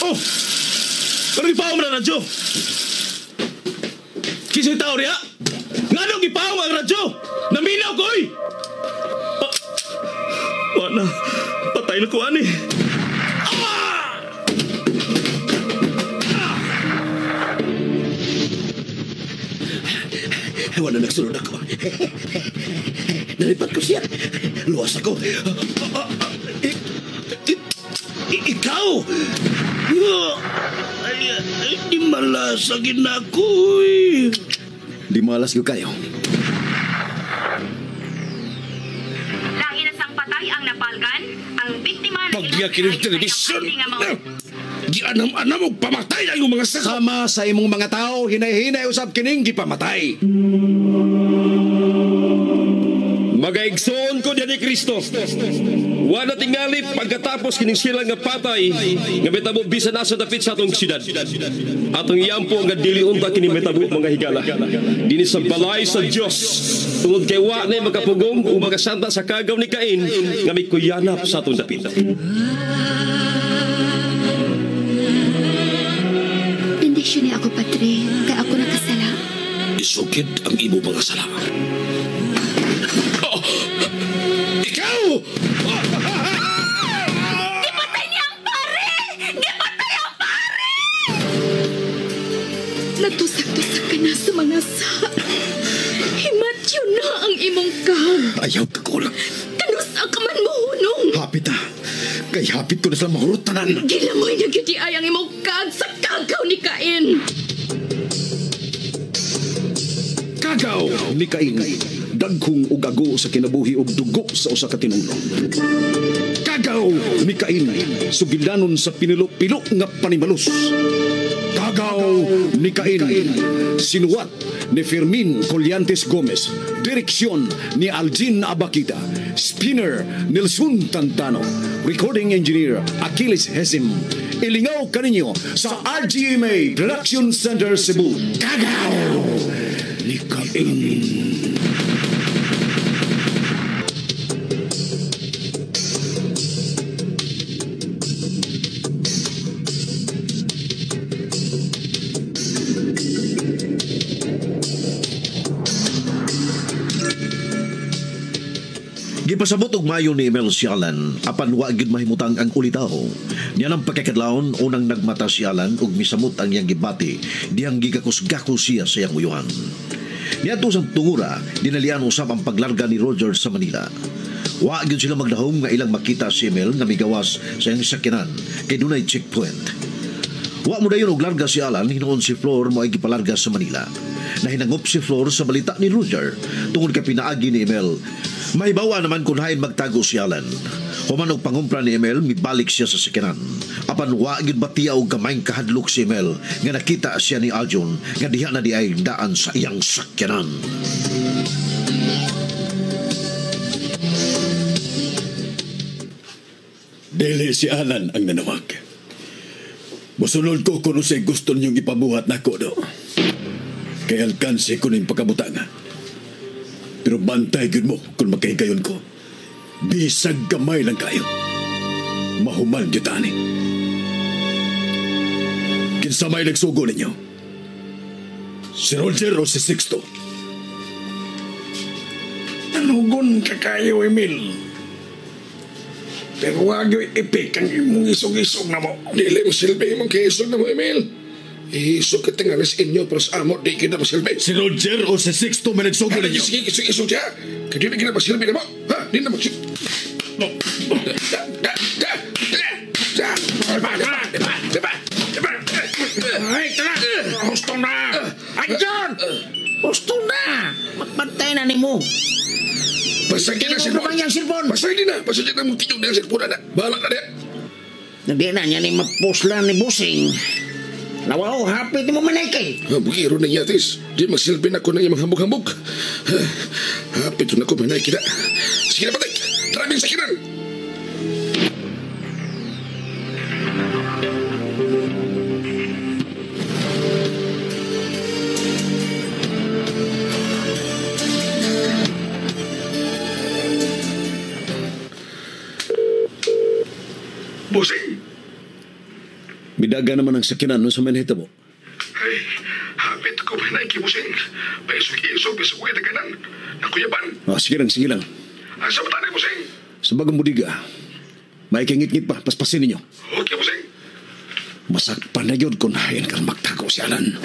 Oh! Pero gipaong na radyo! Kisa'y tao riya! Nganong gipaong ang radyo? Naminaw ko, oy! Ah, wala na. Patay na ko, ani. Ah! Ah! Wala nagsunod ako. Nalipat ko siya. Luwas ako. Ikaw! Ay, di malas ang ginakoy. Di malas ko kayo. Lain na sang patay ang napalgan, ang biktima na Pagyakin ng telebisyon! Gianam-anam og pamatay ang iyong mga sako! Sama sa imong mga tao, hinay-hinay usab kining gipamatay. Magaigsoon ko diyan ni Kristo. Wala tingali pagkatapos kining sila nga patay nga mitabo bisan asa dapit sa atong siyudad. Atong iyampo nga dili unta kini mitabo mga higala. Dinhi sa balay sa Dios tungod kay wa nay makapugong o makasanta sa kagaw ni Cain nga mikuyanap sa atong dapit. Bendisyon ni ako, Padre, kay ako nakasala. Isukid ang imo mga sala. Oh, ikaw! Gipatay niya ang pare! Gipatay ang pare! Natusak-tusak ka na sa mga sa. Himatyo na ang imong kag. Ayaw ka kulang. Kanus ang kaman mo hunong. Hapit ah. Kay hapit ko na sila mahurot tanan. Gilamoy na gyud ay ang imong kag sa kagaw ni Cain. Kagaw ni Cain. Dagkong ugago sa kinabuhi og dugo sa usa ka tinulong. Kagaw ni Cain, sugilanon sa pinilo-pilo nga panimalus. Kagaw ni Cain, sinuwat ni Fermin Collantes Gomez, direksyon ni Aljin Abakita, spinner Nelson Tantano, recording engineer Achilles Hesim. Ilingaw kaninyo sa RGMA Production Center Cebu. Kagaw ni Cain. Gipasabot og mayo ni Emel si Alan, apan wa gyud mahimutang ang ulitaw. Niya nang pagkakadlawon, unang nagmata si Alan ug misamot ang iyang gibati, diyang gigakus-gakos siya sa iyang uyuhan. Niadto sa tungura, dinalian usab ang paglarga ni Roger sa Manila. Wa gyud sila magdahom nga ilang makita si Emel nga migawas sa iyang sakyanan kay dunay checkpoint. Wa mo dayon og larga si Alan, hinuon si Flor mo ay gipalarga sa Manila. Nahinangop si Flor sa balita ni Roger tungod kay pinaagi ni Emel. Mahibawa naman kung hain magtago si Alan. Human og pangumpra ni Emel, mibalik siya sa sakyanan. Apan wa gyud batiya og gamayng kahadlok si Emel nga nakita siya ni Aljon nga diha na di ay daan sa iyang sakyanan. Dili si Alan ang nanawag. Musunod ko kung usay gusto ninyong ipabuhat nako do. Kay alkanse ko ning pagkabutanga. Pero bantay gyud mo kung magkahigayon ko. Bisag gamay lang kayo. Mahuman gyud ani. Kinsa may nagsugo ninyo? Si Roger o si Sixto? Tanugon ka kayo, Emil. Pero wag yung ipik ang imong isog-isog na mo. Dili mo silbi imong kiisog na mo, Emil. Isog ka tingalis inyo pero sa amo di kita masilbi. Si Roger o si Sixto may nagsugo ninyo? Sige, isog-isog siya. Kaya di kita masilbi na mo. Ha? Di na masilbi. Da, da, da, da, da. Diba, diba, diba, diba, diba. Ay, tara! Gusto na! Andiyan! Gusto na! Magbantay na ni mo. Pasagin na silpon. Pasagin na. Pasagin na mong tiyong na silpon na. Bahala na niya. Hindi na niya ni mapuslan ni Busing. Nawaw, hapit mo manay kay. Bugiro na niya, tis. Di magsilbi na ko na iyang hambog-hambog. Hapit na ko manay kita. Sige na, patay. Driving sa kinan. Busing! Midaga naman ang sakinan no sa manhitabo. Ay, hapit ko may naiki, busing. Paisog-isog, bisog ko itaganan. Nakuyaban. Ah, sige lang, sige lang. Asa ba tayo, busing? Sa bagong budiga, may kingit-ngit pa, paspasin ninyo. Okay, busing. Masakpan na yun kung hain kang magtago si Alan.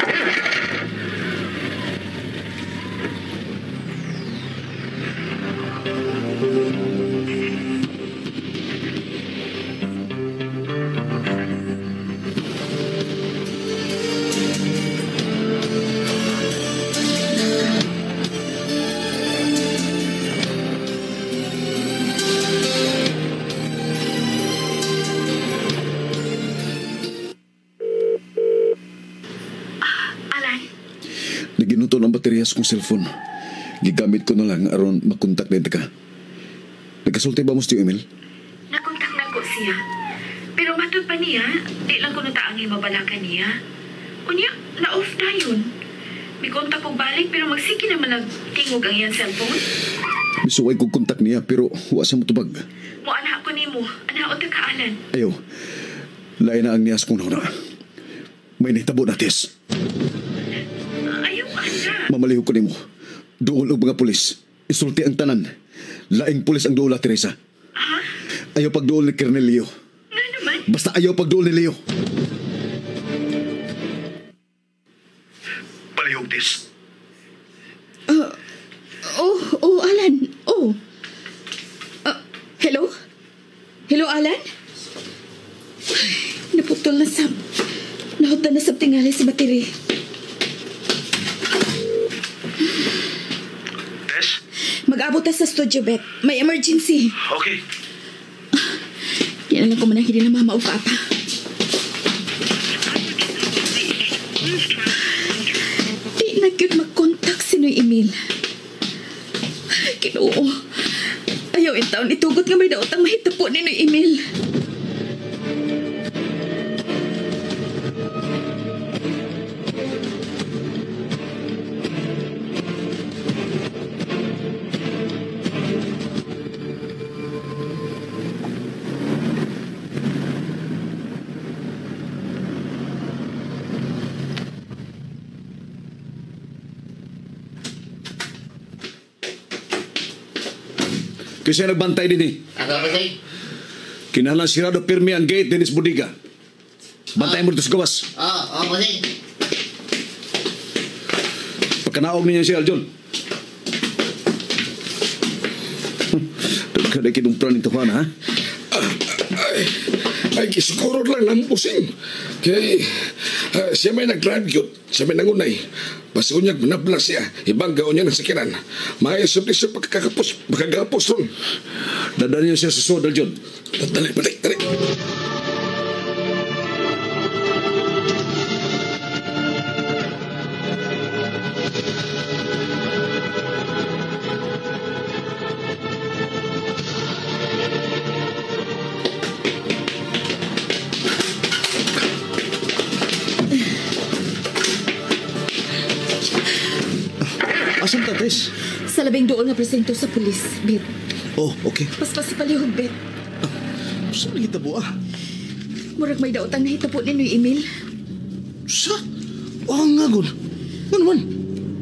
Naginuto ng baterya sa kong cellphone. Gigamit ko na lang aron makontak din ka. Nagkasulti ba mo si Emil? Nakontak na ko siya. Pero matod pa niya, di lang ko nataangin mabalakan niya. Unya, na-off na yun. May kontak ko balik pero magsige naman nagtingog ang iyang cellphone. Misuway ko kontak niya pero wa sa mutubag. Mo anak ko nimo, anak o ka Alan. Ayaw, lain na ang niyas kong nauna. May nahitabo na, Tess. Ayaw, anak. Mamalihog ko nimo. Duol og mga pulis. Isulti ang tanan. Laing pulis ang duol, Teresa. Ha? Ayaw pagduol ni Colonel Leo. Nga naman? Basta ayaw pagduol ni Leo. Palihog, Tess. Oh, Alan. Oh. Hello? Hello, Alan? Ay, naputol na sab. Nahutdan na sab tingali si battery. Tess? Mag-abot ta sa studio, Beth. May emergency. Okay. Di na lang ko manahili na mama o papa. Di na gyud mag-contact si Noy Emil. Ay, Ginoo. Ayaw in taon itugot nga may daot ang mahitapo ni Noy Emil. Kasi nagbantay din eh. Ano ba sa'yo? Kinahanglan sirado pirmi ang gate dinis budiga. Bantayan mo dito sa gawas. Oo, bossing. Pagkanaog ninyo si Aljon. Doon ka na kinumpran nito, Juan, ha? Ay, kisukuro lang ng busing. Kaya siya may nag-drive yun. Siya may nangunay. Basta unyag, manabla siya. Ibang gaon niya ng sakinan. Maisip-isip pagkakapos, pagkagapos ron. Dadaan niyo siya sa sod, Aljon. Dali, dali, dali. Asan ta, Tess? Sa labing doon nga presento sa pulis, Bet. Oh, okay. Paspas si palihog, Bet. Saan nahitabo, ah? Murag may daotang nahitabo ni Noy Emil. Sa? Oh, nga, gun. Ano man?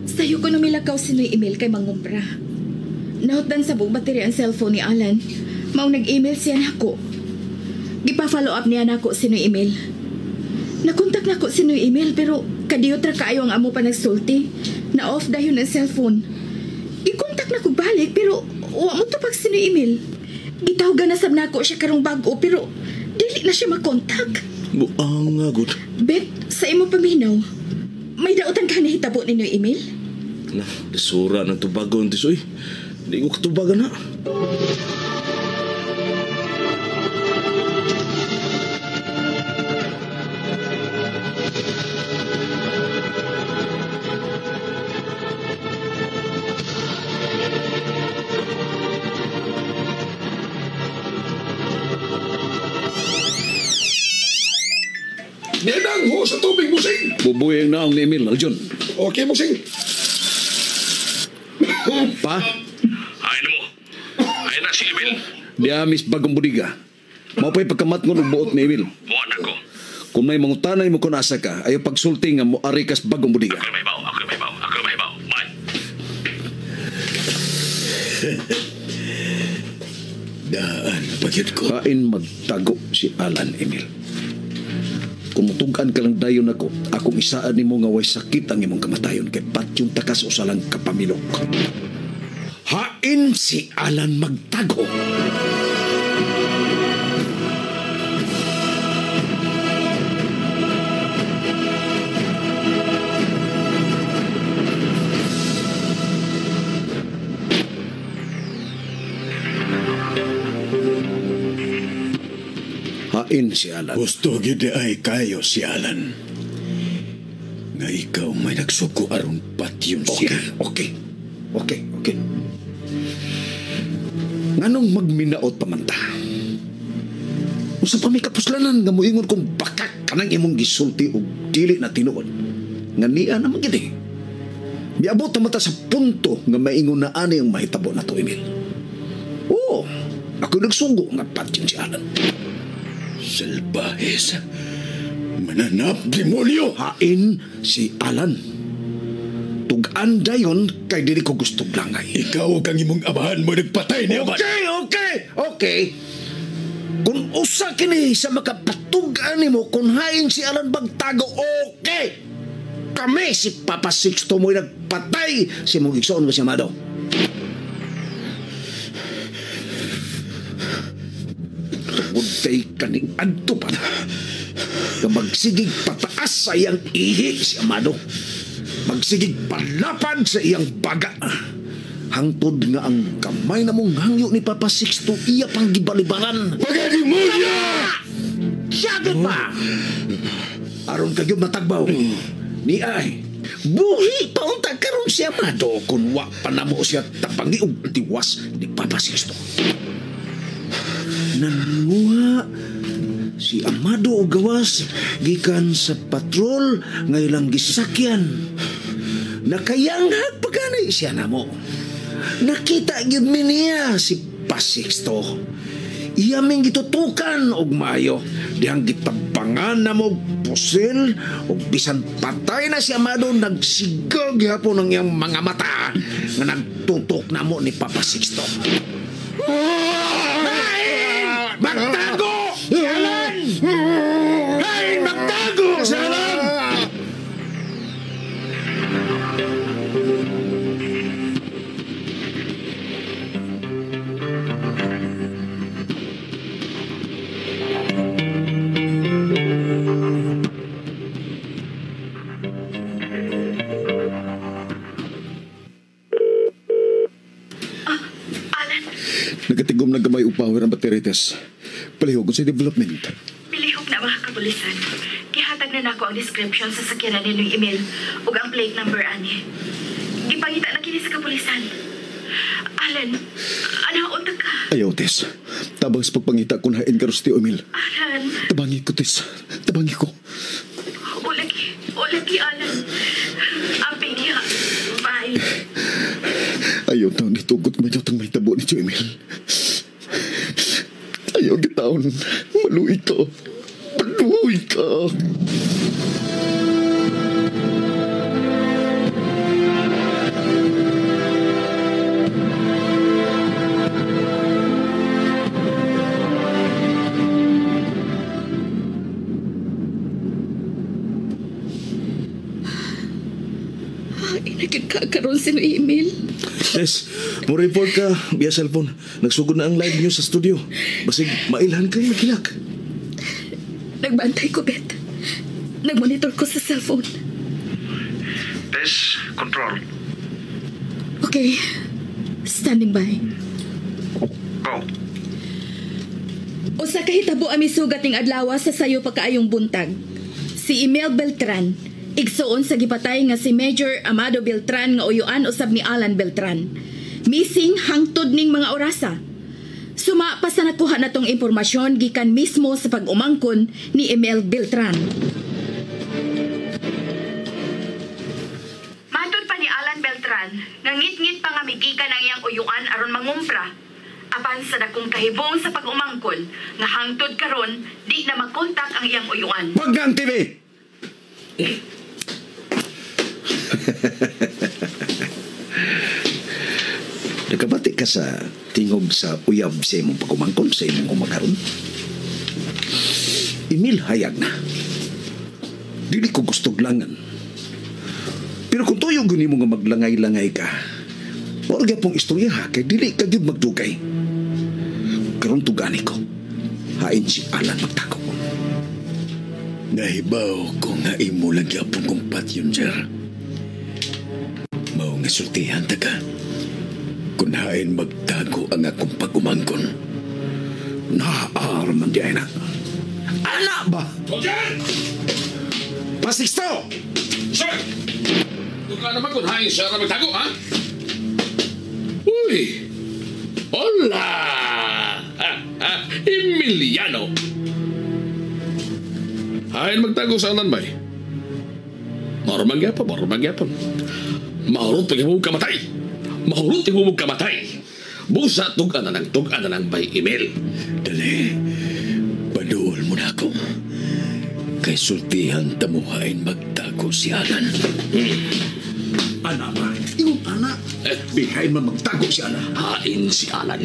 Sayo ko numilakaw si Noy Emil kay mangumpra. Nahutdan sa buong baterya ang cellphone ni Alan. Maong nag-email siya nako. Gipa-follow up niya nako si Noy Emil. Nakontak nako si Noy Emil pero kadiyot ra kaayo ang amo pa nagsulti. Na-off dayon ang cellphone. Gikontak nako balik pero wa mo tupag si Noy Emil. Gitawgan na sab nako siya karong bag-o pero dili na siya makontak. Buang nga, good. Bet, sa imo paminaw, may daotan ka nahitabo ni Noy Emil? Na, desura ng tubagon, tis, uy. Di ko katubagan, ha? Ninang ho sa tubig, busing. Bubuhay ang naong ni Emil, Aljon. Okay, busing. Pa? Ay na mo. Ay na si Emil. Diya, Miss Bagong Budiga. Mao pa'y pagkamatngon og buot ni Emil. Buwan ako. Kung may mangutanay mo kung asa ka, ayaw pagsulti nga mo ari kas bagong budiga. Ako may baw, ako may baw, ako may baw. Bye. Daan, pagyud ko. Kain magtago si Alan, Emil. Kung mutugan ka lang dayon ako, akong isaan nimo nga way sakit ang imong kamatayon kay patyon takas usa lang kapamilok. Hain si Alan magtago. Hain si Alan. Gusto gid ay kayo si Alan. Nga ikaw may nagsuko aron patyon siya. Okay. Okay. Nganong magminaot pamanta? Usa pa may kapuslanan nga moingon kung bakak kanang imong gisulti og dili na tinuod. Nga niya naman gid eh. Miabot na mata sa punto nga maingon na ani ang mahitabo na to, Emil. Oo, ako nagsugo nga patyon si Alan. Salbahes. Mananap, demonyo! Hain si Alan. Tugan dayon kay dili ko gusto langay. Ikaw kang imong amahan mo nagpatay niya man. Okay. Kung usa kini sa makapatugan nimo kung hain si Alan bagtago, okay. Kami si Papa Sixto mo'y nagpatay si mong igsoon mo si Amado. Tungod kay kaning adto pa na magsigig pataas sa iyang ihi si Amado. Magsigig palapad sa iyang baga. Hangtod nga ang kamay na mong hangyo ni Papa Sixto iya pang gibalibaran. Pagadimunya! Siyagod pa! Aron kayo matagbaw. Ni ay, buhi pa unta karon si Amado kung wa pa namo siya tapangi og tiwas ni Papa Sixto. Nanguha si Amado og gawas gikan sa patrol nga ilang gisakyan. Nakayanghag pa gani siya namo. Nakita gyud mi niya si Pasixto. Iya ming gitutukan og maayo. Dihang gitabangan na mo pusil og bisan patay na si Amado nagsigaw gihapon ang iyang mga mata nga nagtutok na mo ni Papa Sixto. Hain! Magtago! Si Alan! Hain! Magtago! Si Alan! Nagatigom na gamay upawer ang baterites. Palihog sa development. Pilihog na mga kapulisan. Gihatag na nako ang description sa sakyanan ni Emil ug ang plate number ani. Gipangita na kini sa kapulisan. Alan, ano unta ka? Ayaw, Tess. Tabang sa pagpangita kung hain karos ti Emil. Alan. Tabangi ko, Tess. Tabangi ko. Ulagi, Alan. Amping niya. Bye. Ayaw taon nitugot may datang may tabo ni Tio Emil. Ayaw gitaon. Maluwi ka. Maluwi ka. Ay, nagkakaroon si Emil. Yes, mo report ka via cellphone. Nagsugod na ang live news sa studio. Basig mailhan kang magkilak. Nagbantay ko, Bet. Nagmonitor ko sa cellphone. Tess, control. Okay. Standing by. Go. Usa ka hitabo ami sugat ning adlaw sa sayo pagkaayong buntag. Si Emil Beltran, igsuon sa gipatay nga si Major Amado Beltran nga uyuan usab ni Alan Beltran. Missing hangtod ning mga orasa. Suma pa sa nakuha natong impormasyon gikan mismo sa pag-umangkon ni Emil Beltran. Matod pa ni Alan Beltran, nga ngit-ngit pa nga migikan ang iyang uyuan aron mangumpra. Apan Apan sa dakong kahibong sa pag-umangkon nga hangtod karon di na makontak ang iyang uyuan. Wag nga ang TV! Nakabati ka sa tingog sa uyab sa imong pagumangkon sa imong umakaron? Emil, hayag na. Dili ko gustog langan. Pero kung tuyo guni mo nga maglangay-langay ka, mao ra gyapong istorya ha, kay dili ka gyud magdugay. Karon tugani ko, hain si Alan magtago. Nahibaw ko nga imo lang gyapon kong patyon, sir. Mao nga sultihan ta ka. Kung hain magtago ang akong pag-umangkon. Naar man di ay na. Ana ba? Roger! Pasixto! Sir! Kung ka naman kung hain siya na magtago, ha? Uy! Hola! Emiliano! Hain magtago sa anan, bay. Marumang gyapon, marumang gyapon. Mahurot pag imong kamatay. Mahurot imong kamatay. Busa tug-an na lang, tug-an na lang bay Emil. Dali, paduol mo na ako. Kay sultihan tamuhain magtago si Alan. Ana ba? Ingon ana. Bihain man magtago si Alan. Hain si Alan.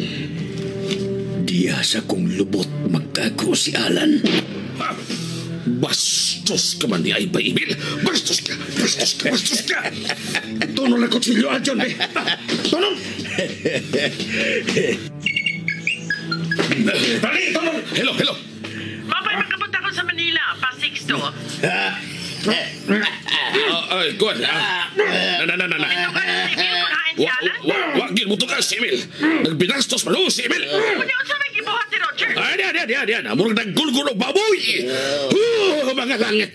Diya sa kong lubot magtago si Alan. Ha? Bastos ka man ni ay bay Emil. Bastos ka, bastos ka, bastos ka. Tono na kutsilyo, Aljon, eh. Tono! Dali, tono! Hello, hello. Mapay magkabot ako sa Manila, pa Sixto. Ay, kuwan. Na, na, na, na. Emil kung hain si Alan? Wa, gid mo ka si Emil. Nagbinastos pa no si Emil. Unya unsa may gibuhat si Roger? Ay, diyan, diyan, diyan, diyan. Murag naggulgul og baboy. Mga langit.